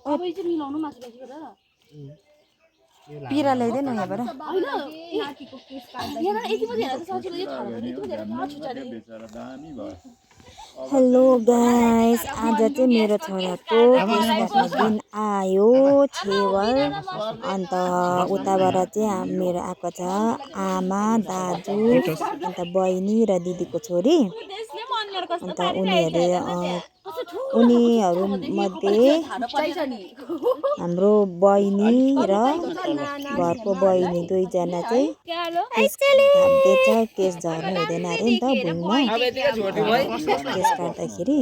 अब चाहिँ मिलाउनु मासुपछि गरेर पिरा ल्याइदेन यहाँबाट हेलो गाइस आज चाहिँ मेरो छोराको केस काट्ने दिन आयो छेवर अन्त उताबाट चाहिँ मेरो आएको छ आमा दाजु अन्त बहिनी र दिदीको छोरी अन्त उनीहरू मध्ये हाम्रो बहिनी र घरको बहिनी दुईजना चाहिँ भाग्दैछ केस झर्नु हुँदैन अरे नि त भुइँमा केस काट्दाखेरि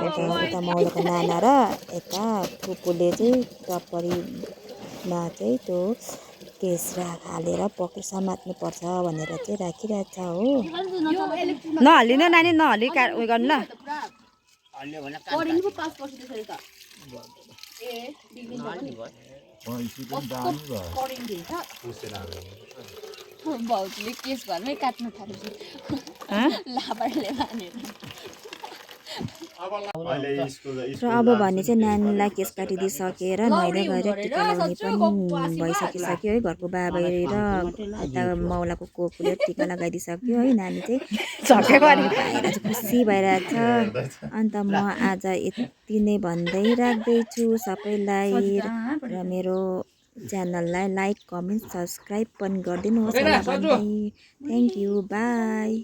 उता मौलाको नाना र यता फुपूले चाहिँ टप्परीमा चाहिँ त्यो केस हालेर पक्रेर समात्नुपर्छ भनेर चाहिँ राखिरहेछ हो नहालिन नानी नहालि उयो गर्नु ल भाउजूले केस घरमै काट्नु थालेछ लाबरले मानेर र अब भने चाहिँ नानीलाई केस काटिदिइसकेर नुहाइदै गएर टिका लगाउने पनि भइसकिसक्यो है घरको बाबा र यता मौलाको कोकुले टिका लगाइदिइसक्यो है नानी चाहिँ खुसी भइरहेछ अन्त म आज यति नै भन्दै राख्दैछु सबैलाई र मेरो च्यानललाई लाइक कमेन्ट सब्सक्राइब पनि गरिदिनुहोस् होला भन्दै थ्याङ्क यू बाई।